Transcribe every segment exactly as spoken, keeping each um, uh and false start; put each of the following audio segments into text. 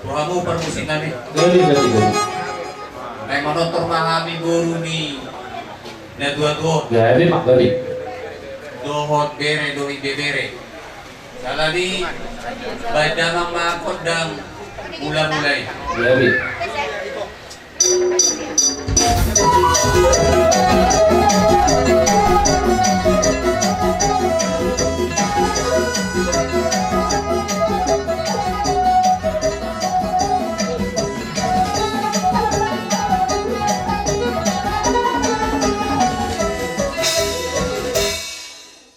Rohamu parmusik nami. Gabe, gabe, gabe. Naeng manortor ma hami boru ni na tuatua on. Gabe, Pak, gabe. Dohot bere dohot ibebere. Sala ni baen damang ma gondang mulamula i. Gabe.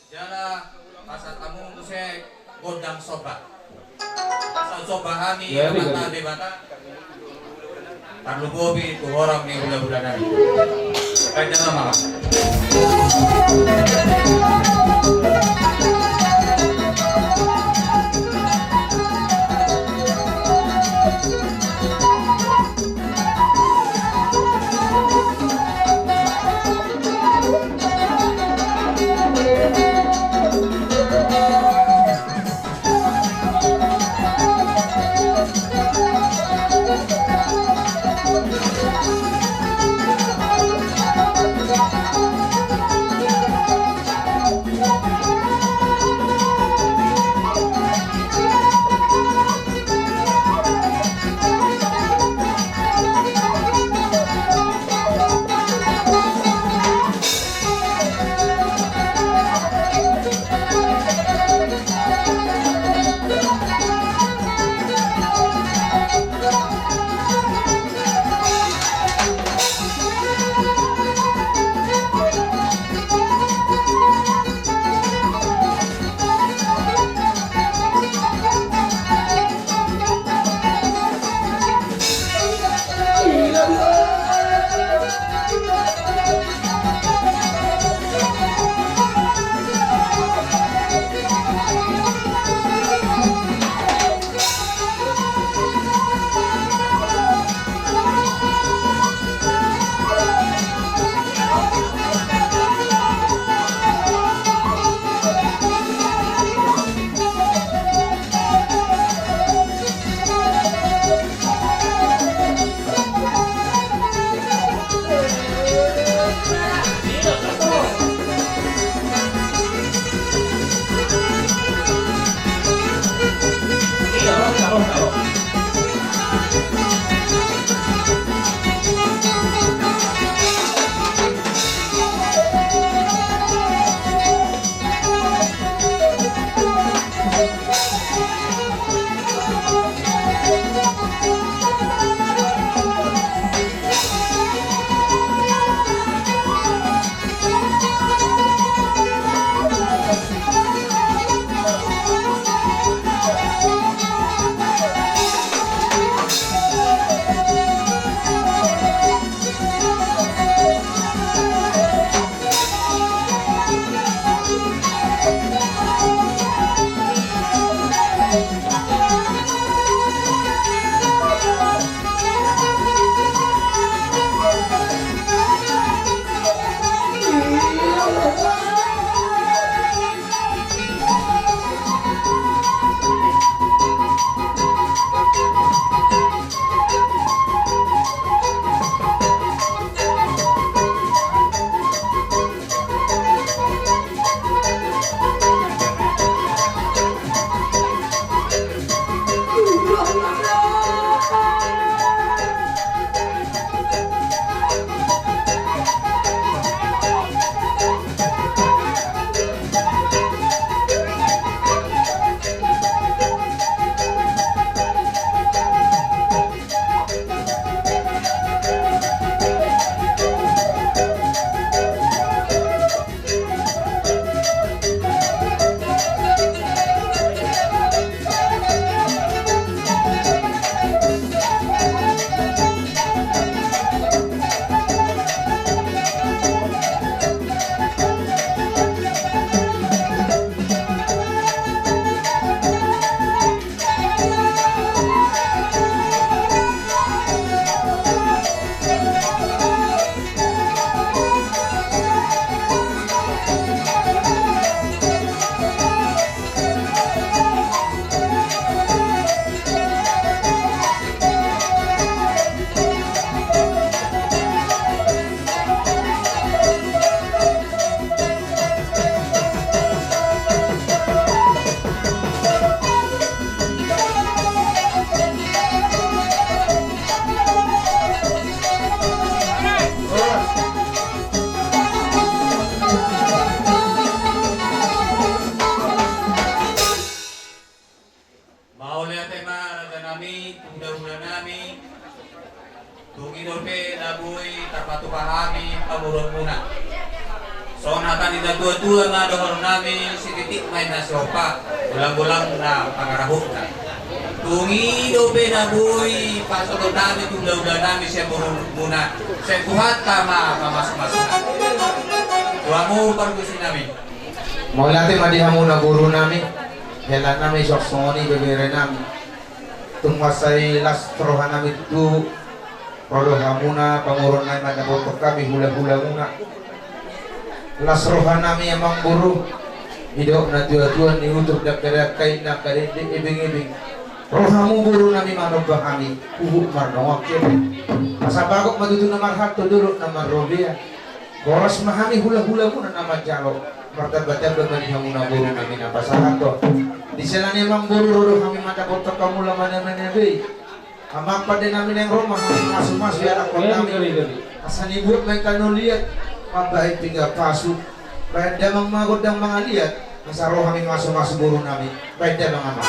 Jala pasahat hamu muse gondang somba. Pasahat somba hami, ya, Amanta Debata. Tarlumobi tu horong ni hulahula nami. Baen damang ma. Nami, tu hulahula nami, tung i dope na boi tarpatupa hami pamoruonmuna. Songon hata ni natuatua ma dohonon nami, sititik ma inna sihompa, bolangbolang na pangarahutna. Tung i dope na boi pasahaton nami tu hulahula nami sian borumuna, sai Tuhanta ma pamasumasuhon. Tu hamu pargonsi nami. Mauliate ma di hamu na boru nami, hela nami, songon i bebere nami. Tung mansai las roha nami tutu, ro do hamuna pamoruon nami mandapothon hami hulahulamuna. Las roha nami amang boru, didok natuatua, niutur dangka-dangka, inna angka dende, ebeng-ebeng. Ro hamu boru nami manomba hami, huhut mardongan hepeng. Asa bagot ma tutu na marhalto, dolok na marrobean. Horas ma hami hulahulamuna na manjalo, martambatamba ma di hamuna boru nami na pasahathon. Di siala ni i amang boru, ro do hami mandapothon hamu lamanya manabe i. Amang pande nami, naeng ro ma hami masumasu di anakhon nami. Asa nibuat ma angka na liat mambahen pinggan pasu. Bahen damang ma gondang mangaliat, asa ro hami masumasu boru nami. Bahen damang, amang.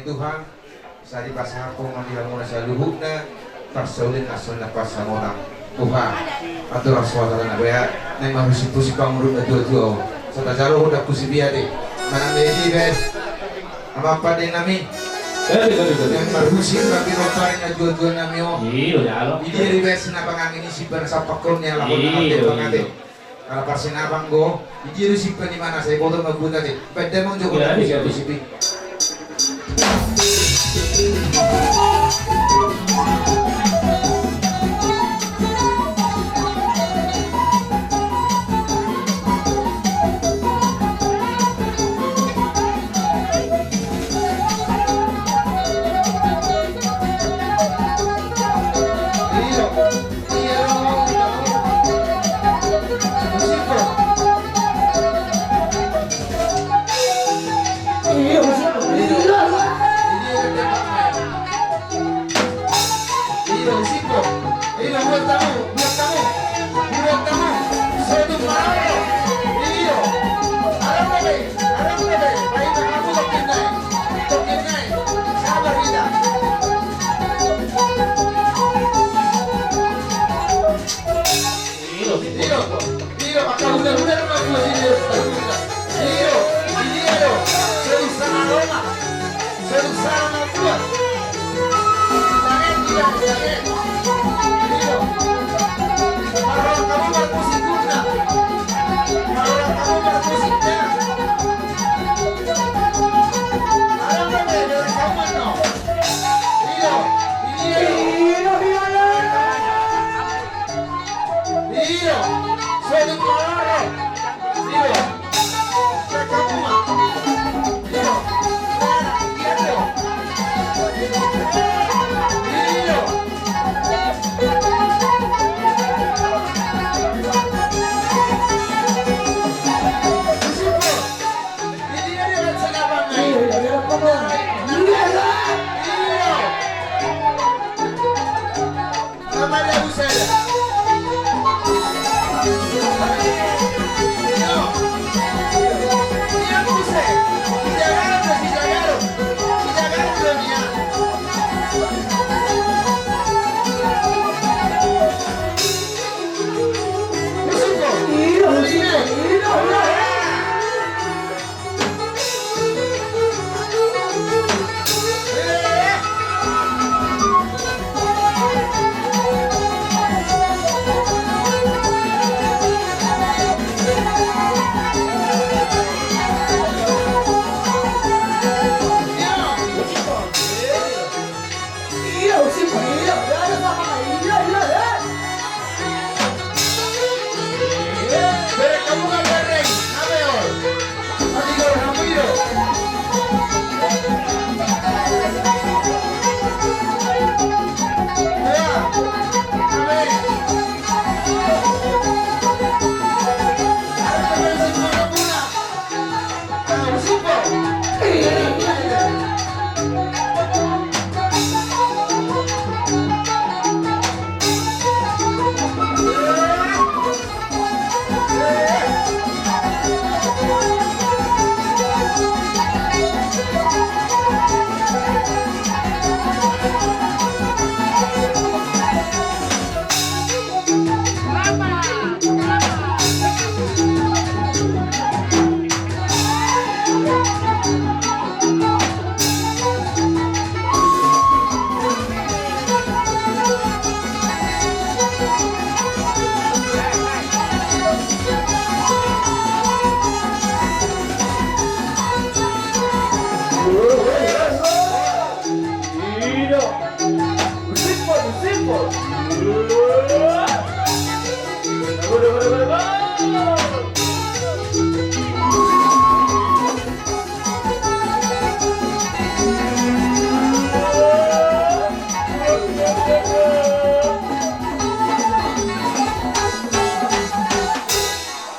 Tuhan, sai dipasahat ma di hamuna saluhutna, parsaulian na songon na pansamotan. Tuhan, atur asa tangan na bahat, naeng marhusip-husip hamu na tua-tua on. Sai tajalohon da husip i ate. Manang na i di band. Amang pande nami. Gabe, gabe, gabe. Naeng marhusip ma pinompar na tua-tua nami on. Iyo, jalo. I dia do i band, sinabangan ni simbana sampakon ni alahon na mate pangate. Ala parsinabang do, i dia do simbana i mana sai boto ma buta te. Baen damang jo. Gabe, gabe. Husip i.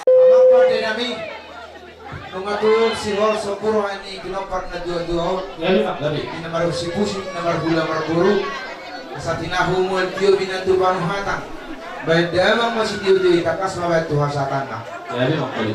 Amang pande nami, nunga tutu sihol sombur ni pinompar na tua-tua on. Gabe, Amang, gabe. Di na marhusip-husip, na marhula marboru. Asa tinahu mual tio binan tu panuhatan. Baen damang ma sitio-tio i, tangkas ma baen tu hasahatanna. Gabe, Amang, gabe.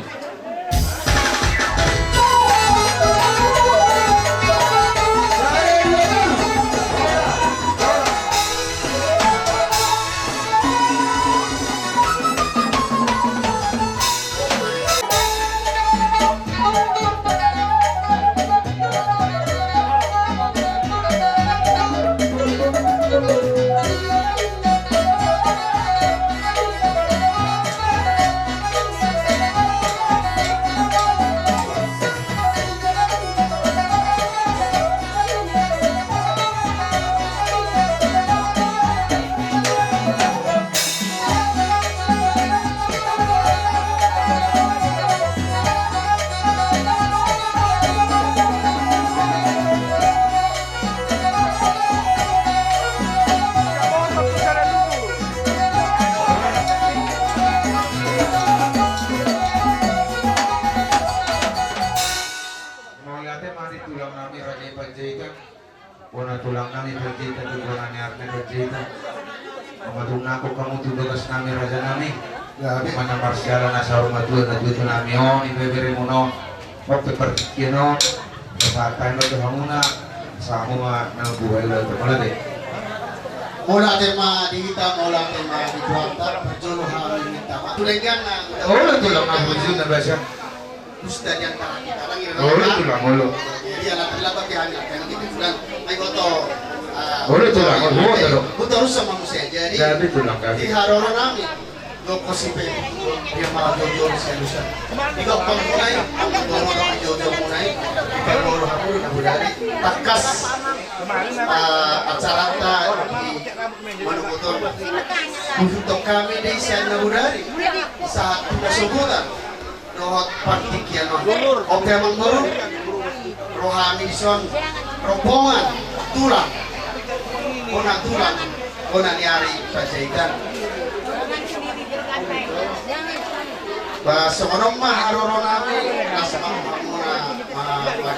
Mamatung nangkok hamu tu bagas nami raja nami. Mana marsiala na saur matua na tuatua nami on, ibeberemuna on. Oke, partingkian on. Sahat ma tu hamuna. Sahat ma na buhai ulang tu mauliate. Mauliate ma di hita, mauliate ma di Tuhanta. Parjolo hami minta maaf tu denggan na. Olo, tulang, na bujur na basa. Dusta di antara kita, lang, ira. Olo, tulang, olo. Jadi ala terlambat ya, hanya kan kita pulang. Ayo, foto. Ah, olo, tulang, olo, foto, dong. Foto harus sama manusia. Jadi, jadi, tulang, kami di haroro nami. Dok kosi pe. Dia malah jauh-jauh dari Sialusan. Di Gampang Munai, Gampang Munai, jauh-jauh Munai. Kita baru hapur, na bodari. Takas. Ah, acara ta di Manukoton. Butuh kami di sian na bodari. Sahat tu na sobutan. Dohot partingkian on. Oke, amangboru. Rohami dison rombongan tulang. Bona tulang. Bona ni ari Panjaitan. Ba songon on ma haroro nami, las ma hamuna, ma, ma.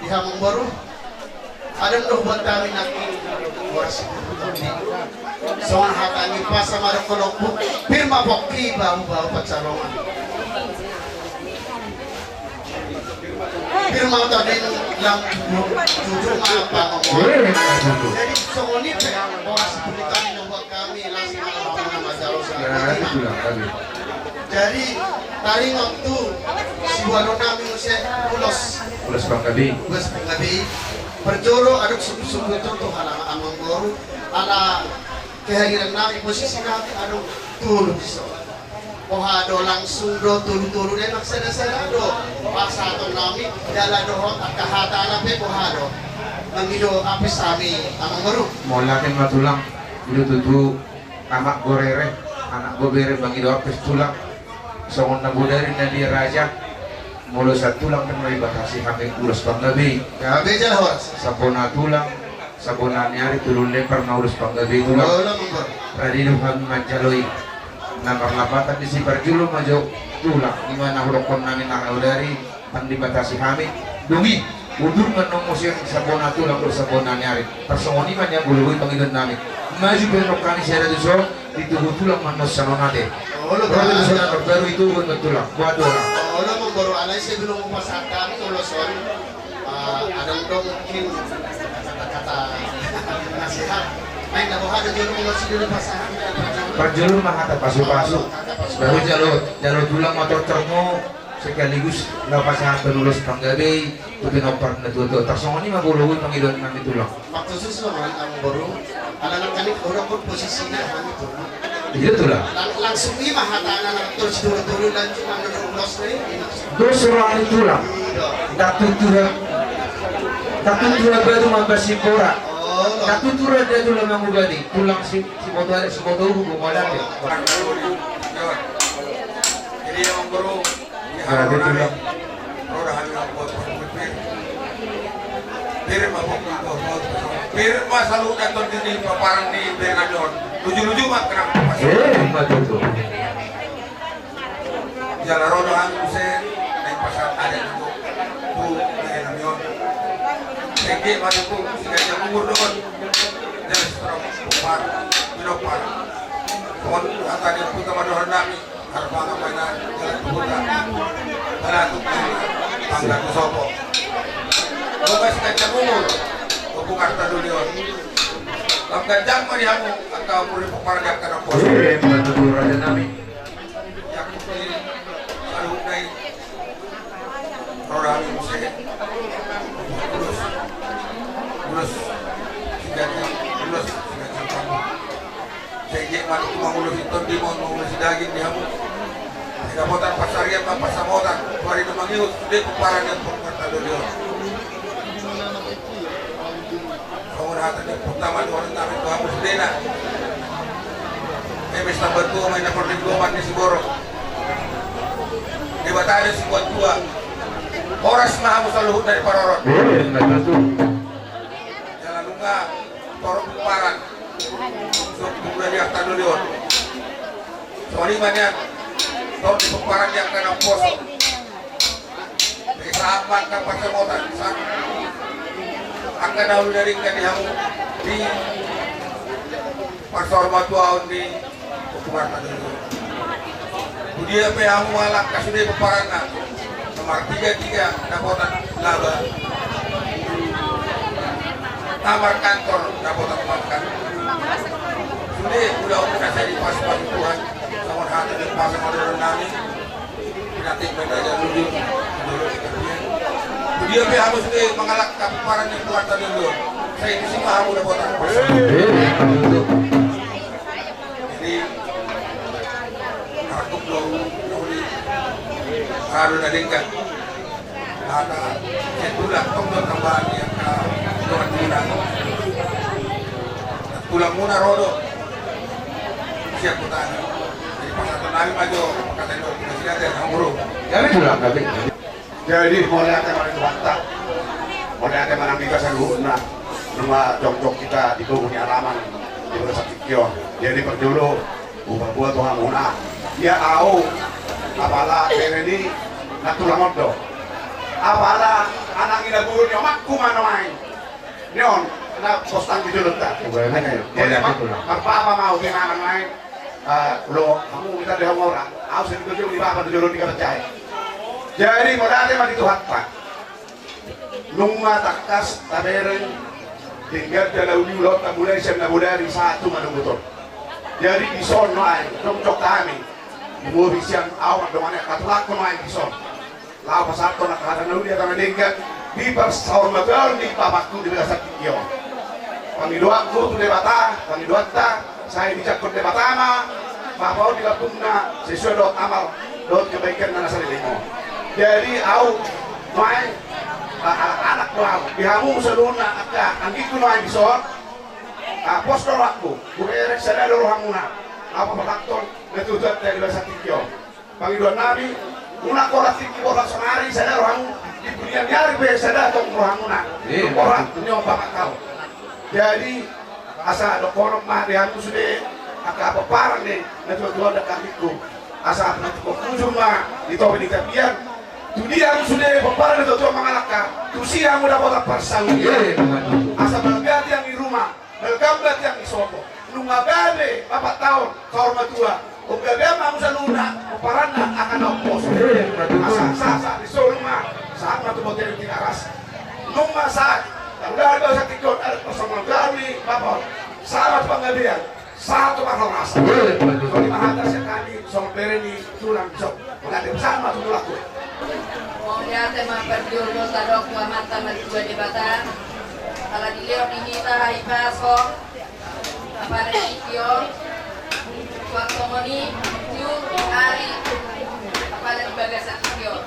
Di amangboru. Adong do buat kami nangkin boras. Songon hata ni pasa ma dohot lombu, pir ma pongki, bahu-bahu pansalongan. Pir ma tading, lam tubu, tubu ma pangomoan. Jadi songon i pe boras pir tadi do buat kami, las ma hamuna, majalo. Jadi taringot tu siboanonnami muse ulos. Ulos panggabean. Ulos panggabean. Parjolo adong sungkun-sungkun tu halangan amangboru ala kehadiran nami, posisi nami adong tolu dison. Boha do, langsung do tolu-tolu, dang sada-sada do pasahaton nami, jala dohot angka hatana pe boha do. Mangido ampes hami amangboru. Mauliate ma tulang, i do tutu. Amak gorere, anak gobere, mangido ampes tulang. Songon na bodari na dia raja. Molo sian tulang pe ma dibatasi hami ulos panggabean. Gabe jala horas. Sabona tulang, sabona ni ari, tolu lempar na ulos panggabean tulang. Olo, amangboru. Radi do hami manjalo i. Na marlambatan disi, parjolo ma jo tulang. I ma na hudokkon nami na bodari. Ndang dibatasi hami. Dung i, udur ma annon muse sabona tulang dohot sabona ni ari. Tarsongon i ma nian molo boi pangidoan nami. Maju pe annon hami sada tu son, ditugu tulang ma annon salonate. Olo, tulang. Baru itu buat tulang. Buat tulang. Olo, amangboru, alai sebelum pasahat hami ulos on, ah, adong do mungkin kata-kata nasihat. Main na boha do jolo ulos i do pasahat. Parjolo ma hata pasu-pasu. Baru jalo, jalo tulang ma tortormu. Sekaligus na pasahathon ulos panggabean tu pinompar na tuatua. Tarsongon i ma molo boi pangidoan nami tulang. Maksudna songon i, amangboru, ala nangkaning hudokkon posisina hami tulang. Iya tulang. Lang-, langsung i ma hatana na tor siduru-duru, langsung ma na ulos na i. Dos roha ni tulang. Iya. Ndang tutu ra, ndang tutu ra batu mambaen simbora. Oh. Ndang tutu ra datu na mangubati. Tulang si, siboto ari, siboto uhu, bokolan ya. Jadi amangboru. Nah, dia bilang. Pir ma saluhutna tondi di pomparan ni Bernadon. Luju-luju ma kerang. Eh, betul tu. Jala ro do hami muse, naeng pasahat adat tu, tu, tu, tu, tu. Sengge ma tu, tu, sengge jam umur dohot. Jala seterang pompar, pinompar. Pokok hata ni puta ma dohot nami. Arpangan ma na jalan tu huta. Balatuk ma na pangga tu sopo. Bogas ganjang umur. Ompung arta doli on. Lam ganjang ma di hamu angka umur ni pomparan ni angka na poso. Eh, betul, raja nami. Yang penting saluhutna i. Roda ni muse. Ulos. Ulos. Siganjang. Ulos. Siganjang kamu. Sengge ma tu mangulusi tondi, mangulusi daging di hamu. Sai dapotan pansarian ma pansamotan. Tu ari na mangihut sude pomparan ni ompung arta doli on. Songon hata ni ompungta ma dohonon nami tu hamu sudena. Memes tambantua ma i na pardenggoman ni siborok. Debata do sibuat tua. Horas ma hamu saluhutna diparorot. Jala nunga torop pomparan. Suhut tu mula ni arta doli on. Songon i ma nian. Torop pomparan di angka na poso. Di Sahat ma angka parsamotan, sahat angka na uli na denggan di hamu di parsaurmatuaon ni ompunta denggan. Tudia pe hamu mangalangka sude pomparanna, nomor tiga tiga dapotan laba. Nomor kantor dapotan makan. Sude udah udah saya dipasupasu Tuhan. Sama hati dan pasang pada nami. Pinantik main raja lujur. Tudia pe hamu sude mangalangka pomparan ni ompunta denggan. Sai tusi ma hamu dapotan. Jadi rangkup do, uli, radu na denggan. Ada, saya tulang, tong do tambahan ni angka tulang, tulang. Tulang muna ro do. Siap kutanya. Jadi pasahaton nami ma jo, kata itu, masih ada yang ngurung. Jadi tulang kami. Jadi mauliate ma di Tuhanta. Mauliate ma nang di hita saluhutna. Nunga jongjong hita di togu ni alaman di bagasan tingki on. Jadi parjolo, hupaboa tu hamuna. Ia au, apala bere ni na tulang on do. Apala anak ni na boru ni omakku ma nuaeng. Ni on, na postang di jolonta. Jadi, mauliate ma, tulang. Marpapa ma au di anak nuaeng. Ah, lo, hamu hita di hamu ora. Au sendiri tu jolo di bapa tu jolo di kabacae. Jadi mauliate ma di Tuhanta. Nunga tangkas tabereng denggan dalan ni ulaonta mulai sian na bodari sahat tu manungkun on. Jadi dison nuaeng, jongjong hami. Bobi sian au, dongan ni angka tulangku nuaeng dison. Laho pasahathon angka hata na uli hata na denggan di parsaurmatuaon ni bapakku di bagasan tingki on. Pangidoanku tu Debata, pangidoanta, sai dijangkon Debata ma bapa on di lambungna sesuai dohot amal dohot kebaikanna na saleleng on. Jadi au nuaeng, ah, anak do au di hamu saluhutna angka anggingku nuaeng dison. Ah, pos do rohangku, hubereng sada do rohamuna. Laho pasahathon na tutu di bagasan tingki on. Pangidoan nami, unang horas tingki borhat sonari sada rohamu, di bunian ni ari pe sada tong rohamuna. Iya. Borhat ni on bapak kau. Jadi asa dohonon ma di hamu sude angka pomparan ni natuatua on, angka anggingku. Asa nanti bujur ma di topi ni tapian. Tudia hamu sude pomparan ni natuatua mangalangka, tusi hamu dapotan parsaulian. Iya, betul. Asa balga tiang ni ruma. Balga ma tiang ni sopo. Nunga gabe bapakta on saur matua. Gabe ma hamu saluhutna pomparanna angka na umpos. Asa sahat di solu ma, sahat ma tu bontean Tigaras. Nunga sahat. Udah ada satu ikon, ada personal kami, bapa on. Sahat tu panggabean, sahat tu parhorasan. Songon i ma hata sian hami songon bere ni tulang dison. Mauliate ma tu tulangku. Mauliate ma parjolo tadok tu Amanta Martua Debata. Ala dilehon ni hita hahipason, apala di tingki on, suang songon i tu ari, apala di bagasan tingki on.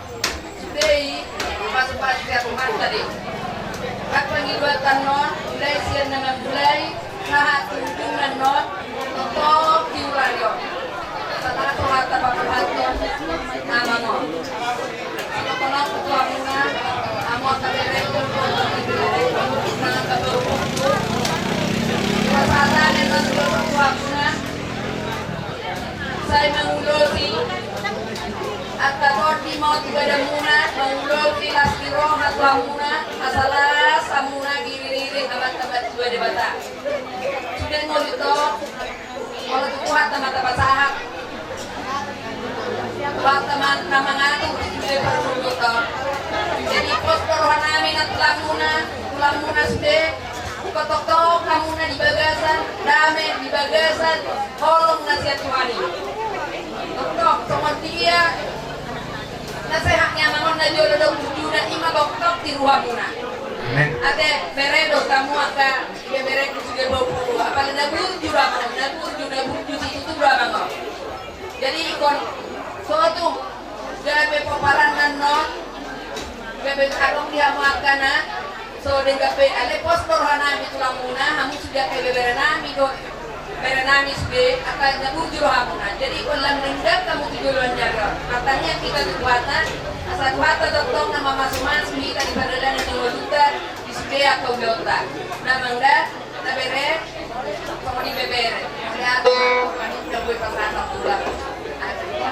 Sude i pasupasu sian Tuhanta do i. Rap pangidoanta on, mulai sian na mamulai, sahat tu ujungna on, tongtong diulahon. Sahat tu hata pasahaton amang on. Songon i tu hamuna, amang on, taberengkon, taberengkon, na angka boru. Pasahat nami tu hamuna. Sai mangulosi angka tondi ma on tu badanmuna, mangulosi las ni roha tu hamuna, asa las hamuna diiringiring Amanta Martua Debata. Sude ngolu i tong, molo tu Tuhanta ma tapasahat. Tuhanta ma na mangatur sude parngoluanta on. Jadi pos do roha nami nang tulangmuna, tulangmuna sude, hupatok-tok hamuna di bagasan dame, di bagasan holong na sian Tuhan i. Toktok, songon dia nasehat ni amang on na jolo do burjuna, i ma toktok di rohamuna. Amen. Ate bere, dohot hamu angka ibeberengku sude boru, apala na burju do amang on, na burju, na burju situtu do amang on. Jadi ingkon so tung gabe pomparanna on, gabe adong di hamu angka na so denggan pe, alai pos do roha nami tulangmuna, hamu sude angka ibebere nami do, bere nami sude, angka na burju rohamuna. Jadi ingkon lam denggan hamu tu joloan ni ari on. Martangiang hita tu Tuhanta, asa Tuhanta tongtong na mamasumasu hita di pardalanan ni ngolunta, di sude angka ulaonta. Na mangda, na bere, songon i bebere. Ada apa? Kami sudah buat pasangan pulang. Ada.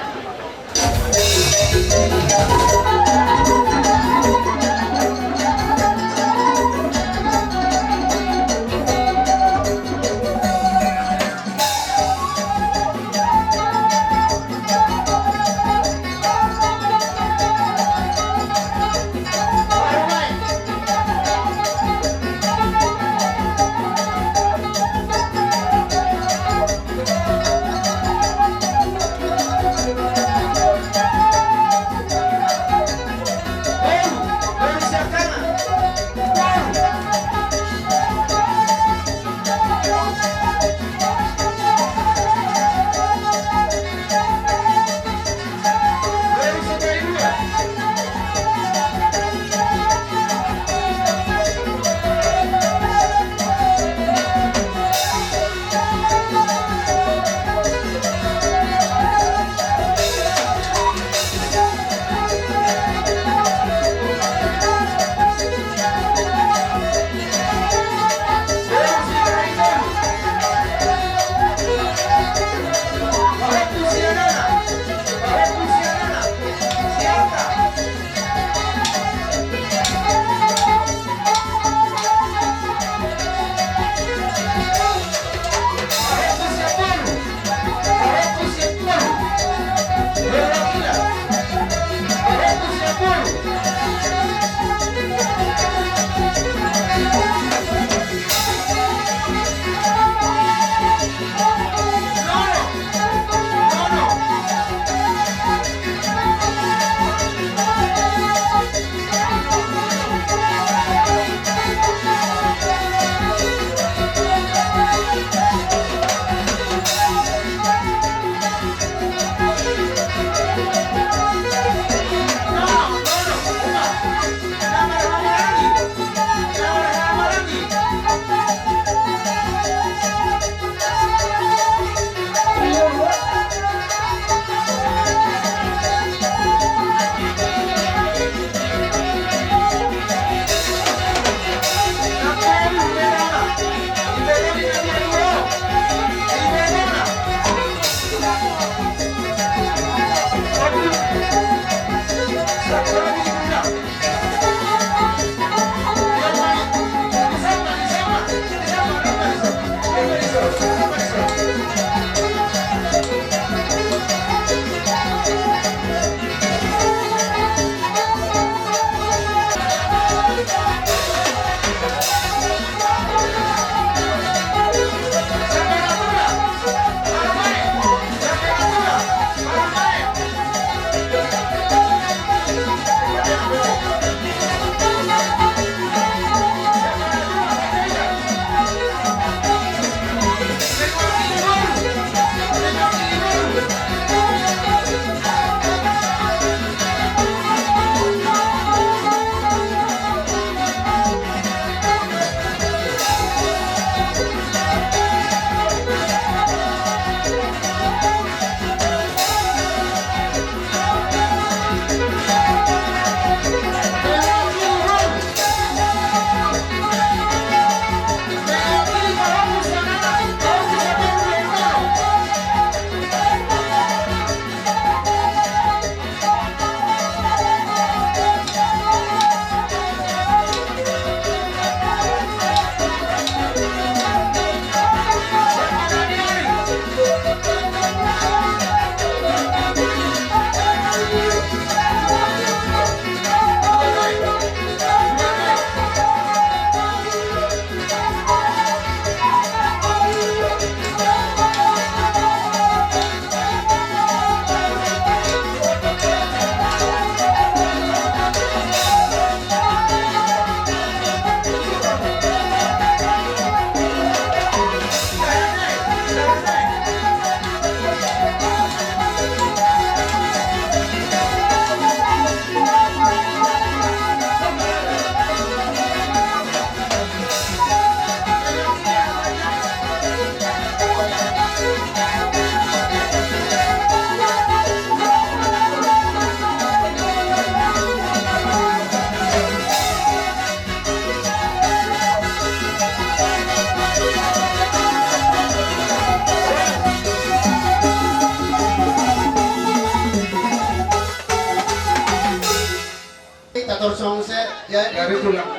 Tulang.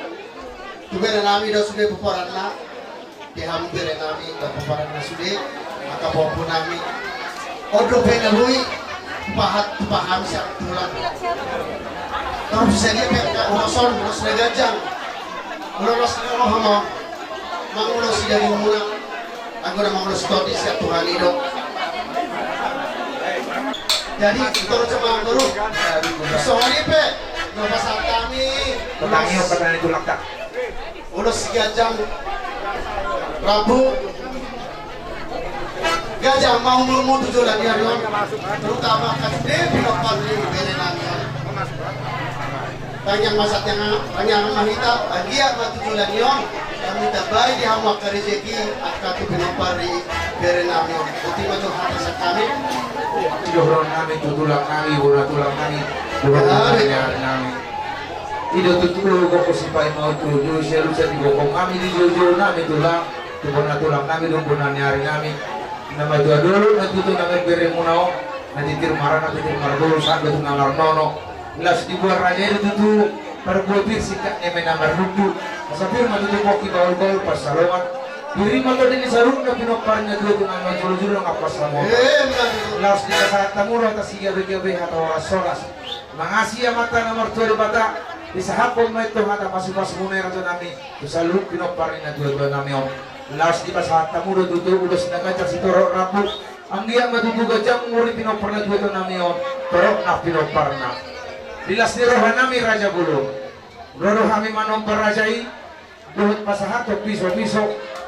Tu bere nami do sude pomparanna. Di hamu bere nami do pomparanna sude. Angka pahompu nami. On dope na boi hupasahat tu hami sian tulang. Torus sadia pe angka ulos on, ulos na ganjang. Ulos na roha ma mangulosi dagingmuna. Anggo na mangulosi tondi sian Tuhan i do. Jadi, torus ma mangulosi. Songon i pe, na pasahat hami. Pertanyaan, pertanyaan itu langka. Ulos si ganjang rambu. Ganjang ma umurmu tu joloan ni ari on. Terutama angka sude pinompar ni bere nami on. Tangiang ma sahat, tangiang ma hita, anggiat ma tu joloan ni on. Hami tambai di hamu angka rejeki, angka tu pinompar ni bere nami on. Boti ma jo hata sian hami. Di dohonon nami tu tulang nami, bona tulang nami, bona tulang nami. I do tutu gokhon sipaima tu jolo, sialusan di gokhon nami di jolo nami tulang, tu bona tulang nami dohot bona ni ari nami. Na matua Dolok na tutu na mamberemuna on, na titir marana, titir marboru, sandok tu na marnono. Las diboan raja i do tutu parbue pir, singkat ni eme na marnundu. Asa pir ma tutu pongki bahulbahul pansalongan. Pir i ma tondi ni saluhutna pinompar ni natua-tua na manjolojolo nang pansamotan. Las dipasahat hamu do hata sigabegabe, hata horashoras. Mangasi Amanta na martua Debata, disahaphon ma i tu hata pasupasumuna i raja nami, tu saluhut pinompar ni natua-tua nami on. Laos dipasahat hamu do tutu ulos na ganjang sitorop rambu. Anggiat ma tutu ganjang umur ni pinompar ni natua-tua nami on, torop nang pinomparna. Di las ni roha nami Raja Bolon, ro do hami manomba raja i, dohot pasahathon pisopiso,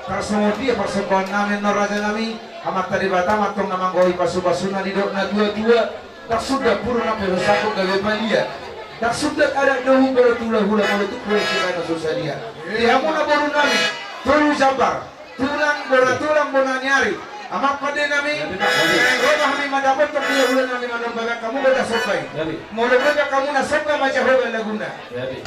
tarsongon dia parsombaon nami annon raja nami, Amanta Debata ma antong na manggohi pasupasuna, didok natuatua, ndang sundat puru na pe so sangkut gabe palia, ndang sundat adat dohot molo tu hulahula, molo tu hulahula na so sadia. Di hamu na boru nami, tolu jambar, tulang, bona tulang, bona ni ari. Amang pande nami, jadi, Pak, jadi, naeng ro ma hami mandapothon hulahula nami manomba, baen hamu ma da somba i. Jadi. Molo boi baen hamu na somba ma Jahowa laguna. Jadi.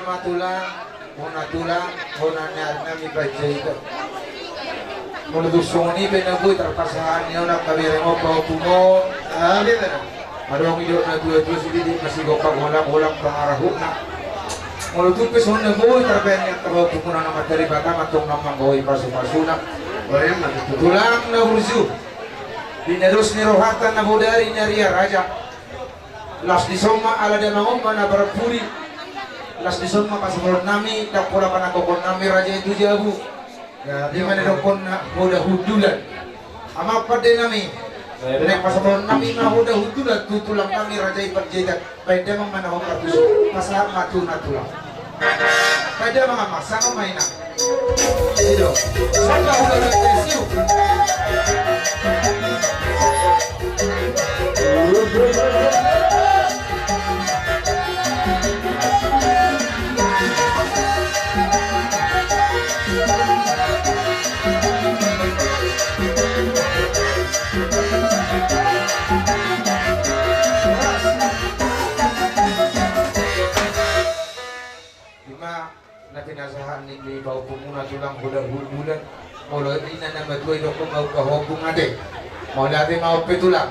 Tulang, bona tulang, bona ni ari nami Panjaitan. Molo tung songon i pe na boi tarpasahat ni on angka bereng on, pahompum on. Ah, boi, boi. Adong didok na tua-tua, sititi ma sigompa, holang-holang pangarahutna. Molo tung pe songon na boi tarbahen ni angka pahompum on, Amanta Debata ma antong na manggohi pasu-pasuna. Boi, ma tutu. Tulang na burju, di na dos ni rohanta na bodari na ria raja. Las dison ma ala damang on ma na parpudi. Las dison ma pasahaton nami, ndang pola panangkokon nami raja i tu jabu. Ima na didokkon na hoda hundulan. Amang pande nami, na pasahaton nami ma hoda hundulan tu tulang nami raja i Panjaitan. Baen damang ma na hombar tusi, pasahat ma tu na tulang. Baen damang ma, sangap ma inang. I do. Sangap ma inang. Ima na pinasahat ni pahompumuna tulang hoda hundulan. Molo inna na matua i dokkon ma pahompum ate. Mauliate ma on pe tulang.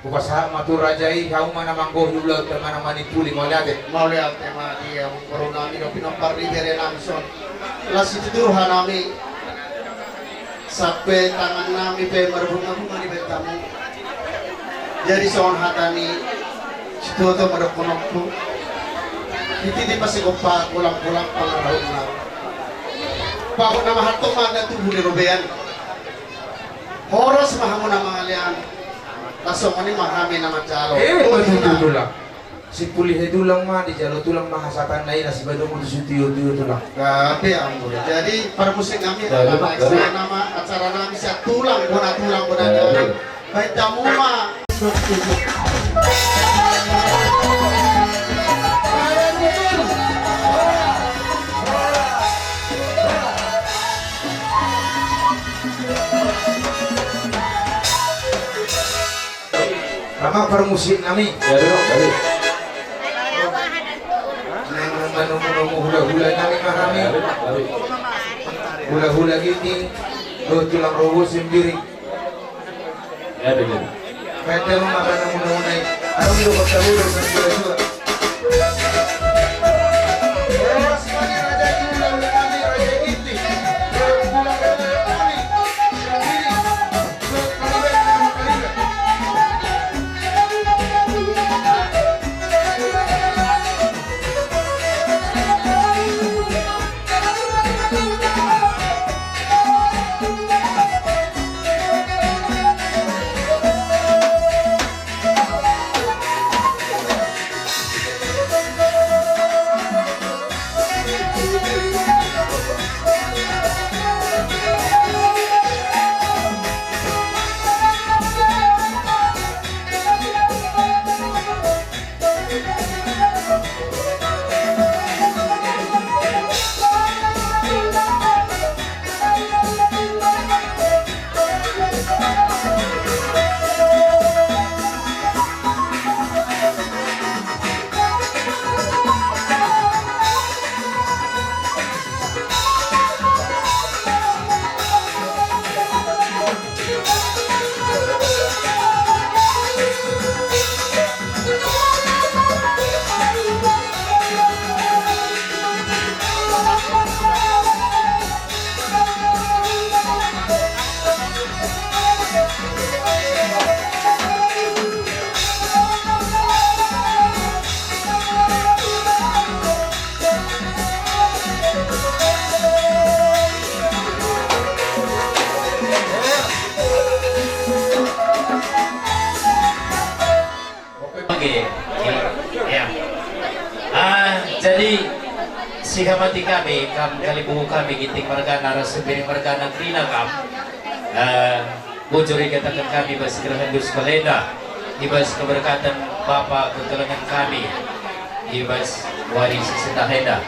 Hupasahat ma tu raja i, hamu ma na manggohi ulaonta manang manipuli, mauliate. Mauliate ma di hamu boru nami dohot pinompar ni bere nami son. Las situtu roha nami. Sampe tangan nami pe marbunga-bunga di bentamu. Jadi songon hata ni situatua ma dohononku. Titi ma sigompa, holang-holang pangarahutna. Pahot na mahantok ma na tubu ni robean. Horas ma hamu na mangalean. Las songon i ma hami na manjalo. Eh, betul, betul lah. Sipuli he tulang ma dijalo tulang ma hasatanna i, na sibadomu tu sitio-tio tulang. Gabe ambo. Jadi parmusik nami, jadi, adalah jadi. Acara nami sian tulang, bona tulang, bona tulang. Baen damang ma. Amang parmusik nami. Ya, duduk, balik. Nang manomu-nomu hula-hula nami ma hami. Ya, balik, balik. Hula-hula ginting, dohot tulang robo Sembiring. Ya, duduk. Baen damang ma manomu-nomu nai. Adong do kota hulu, nang hula-hula. Oke, ya. Ah, jadi sihamati kami, kam kalimbubu kami, Ginting margana, Sembiring margana, kerina kam. Ah, bujur i katakan kami, bas gerahan dus kalenda, ibas keberkatan Bapa kekelengan kami, ibas wari sisita henda.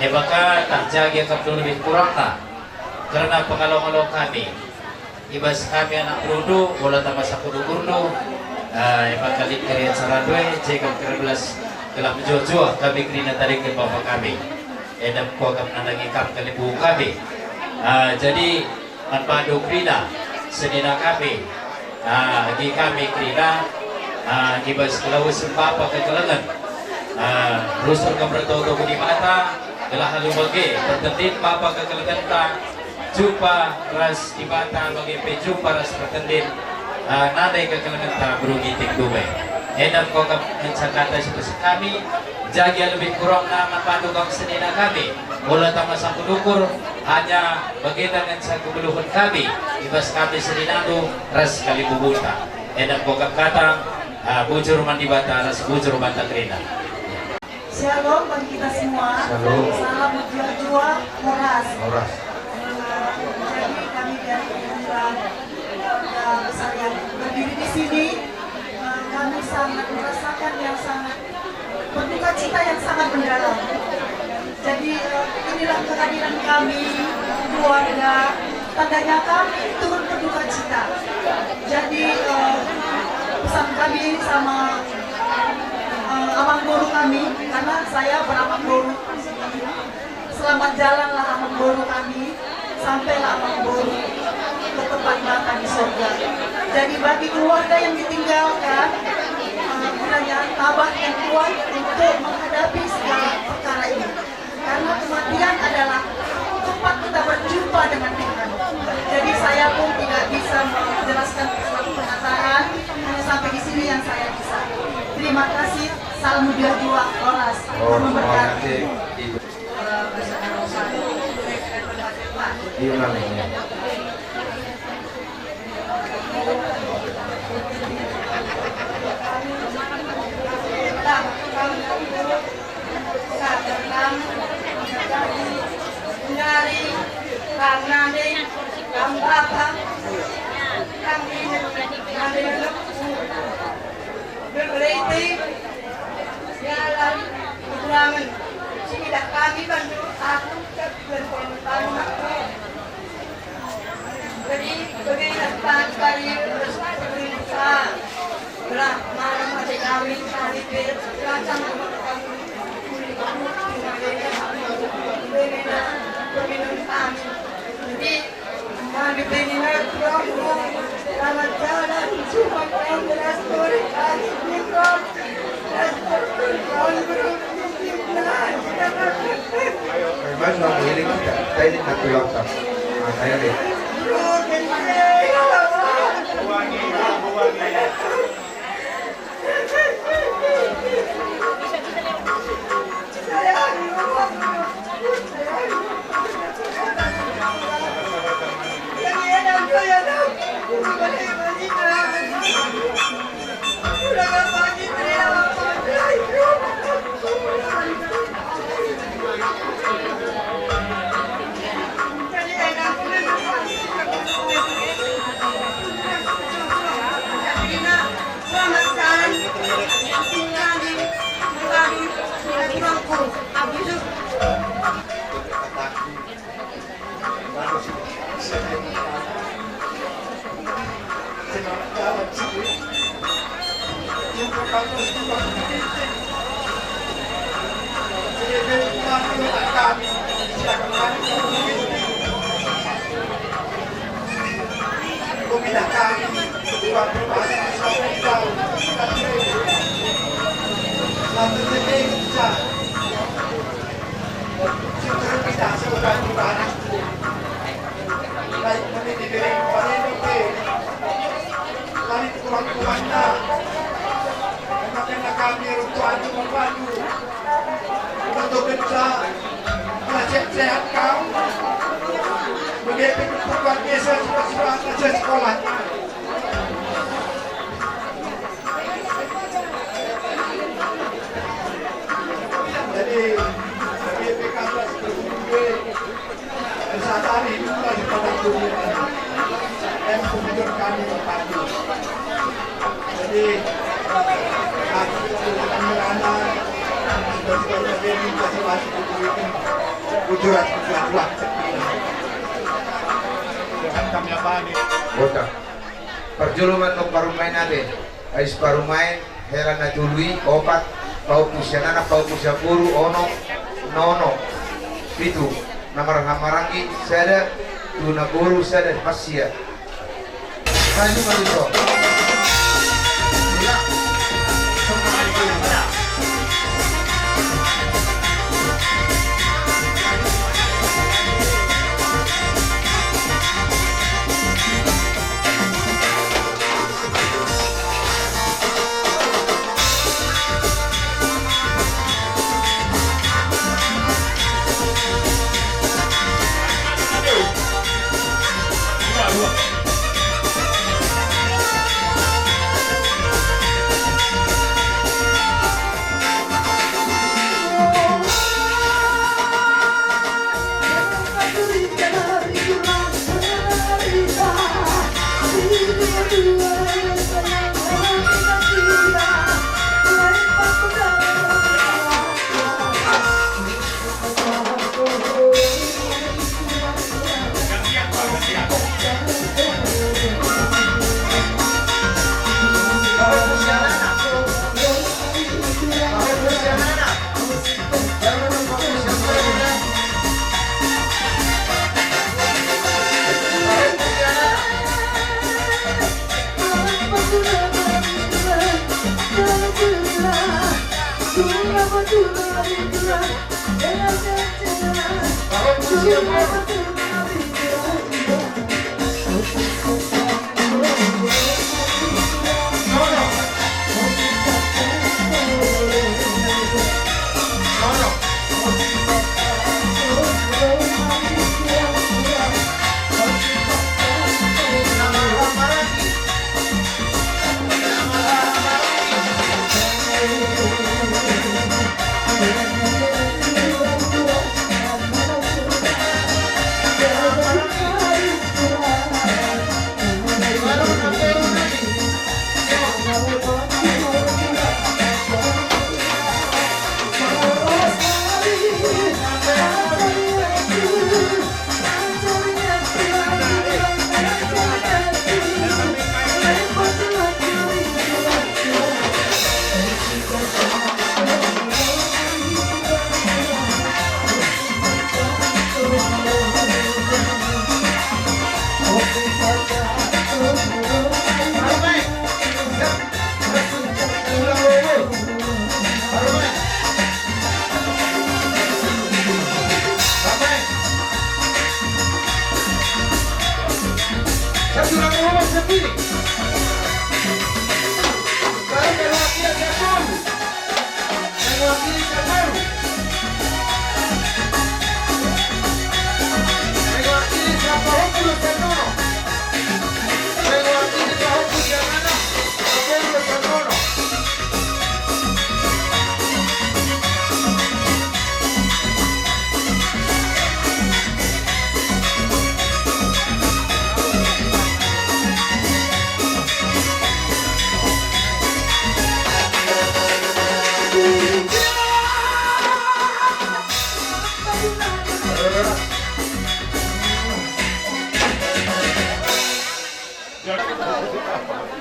Emaka tarjaga kam do lebih kurangna, karena pangalo-ngalo kami. Ibas kami anak boru do, bola tama sakudu gurdu, ah, emaka lingkar i acara do i, jegam kerbelas Lam jua-jua kami kerina tadingke bapa kami. Edam kogam nandangi kam kalimbubu kami. Ah, jadi manpadu kerina senina kami. Ah, agi kami kerina. Ah, di bas kelaus bapa kekelengen. Ah, rusur kam bertoto di mata. Gelah halu bage pertendin bapa kekelengenta. Jumpa ras Debata bage pe jumpa ras pertendin. Ah, nada i kekelengenta berugi tingdume. Edam kogam ngensa kata sipasik kami. Jagia lebih kurangna manpadu kami senina kami. Mula tama sapu dukur hanya bagenda ngensa kebeluhon kami. Ibas kami senina tu ras kalimbubunta. Edam kogam kata, ah, bujur mandibata ras bujur mantakrina. Shalom bagi kita semua. Shalom. Salam jua-jua horas. Horas. Eh, jadi kami dari keluarga, keluarga besar yang berdiri di sini, eh, kami sangat merasakan yang sangat berduka cita yang sangat mendalam. Jadi, eh, inilah kehadiran kami, keluarga, tandanya kami turut berduka cita. Jadi, eh, pesan kami sama, eh, amang boru kami, karena saya beramang boru. Selamat jalanlah amang boru kami, sampailah amang boru ke tempat Bapa di surga. Jadi bagi keluarga yang ditinggalkan, eh, kiranya tabah yang kuat untuk menghadapi segala perkara ini. Karena kematian adalah tempat kita berjumpa dengan Tuhan. Jadi saya pun tidak bisa menjelaskan satu penataan, hanya sampai di sini yang saya bisa. Terima kasih, salam jua-jua, horas, Tuhan memberkati. Berarti jalan kekurangan. Sehingga kami bantu aku ke bulan tahun aku. Jadi bagaimana Tuhan kali terus berdoa. Belah malam ada kami kali ber kacang kami. Jadi Sehat-sehat kau. Begitu perkuat Yesus, persoalan sekolah. Jadi, B P K belas berkumpul. Jadi, parjolo ma antong parumaen ate. Ais parumaen, hela na jolo i, opat. Pahompu sian anak, pahompu sian boru, onom, onom, pitu. Na marhahamaranggi sada, tu na boru sada, pas sia. Maju, maju, so.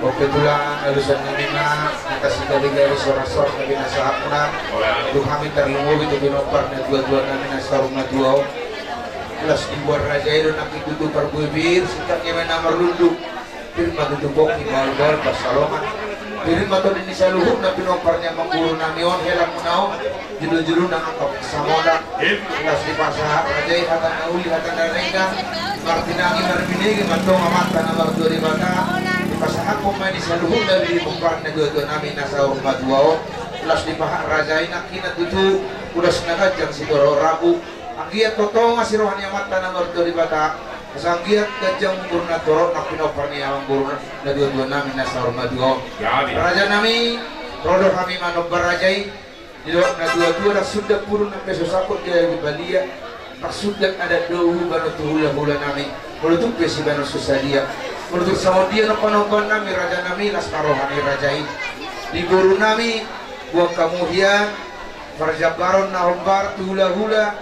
Oke, tulang, alusan nami ma, angka sigari-gari, sorak-sorak na pinasahatmuna tu hami, tarlumobi tu pinompar na tua-tua nami na saur matua on. Las diboan raja i do nangkin tutu parbue pir, singkat ni ma na marlundu. Pir ma tutu pongki, bahul-bahul pansalongan. Pir ma tondi ni saluhutna pinompar ni amangboru nami on, helamuna on. Jolo-jolo nang angka pansamotan. Las dipasahat raja i hata na uli, hata na denggan, martinangi marbinege ma antong Amanta na martua Debata. Dipasahathon ma i di saluhutna di pinompar na tua-tua nami na saur matua on. Las dipasahat raja i nangkin tutu ulos na ganjang sitorop rambu. Anggiat tonga-tonga si roha ni Amanta na martua Debata. Asa anggiat ganjang umurna torop nang pinompar ni amangboru na tua-tua nami na saur matua on. Raja nami, ro do hami manomba raja i. Didok na tua-tua, ndang sundat pudun nang pe so sangkot, dia di balia. Ndang sundat adat do hubanon tu hula-hula nami, molo tung pe sibanon so sadia. Molo tung songon dia nang panombaon nami raja nami, las ma roha ni raja i. Di boru nami, boan hamu hian parjambaron na hombar tu hula-hula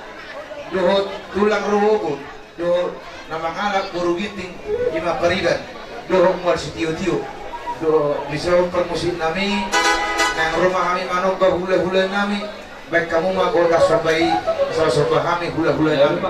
dohot tulang rorobot. Dohot na mangalap boru ginting, i ma pariban dohot mual sitio-tio. Dohot dison parmusik nami. Naeng ro ma hami manomba hulahula nami. Baen hamu ma goar somba i, asa somba hami hulahula nami.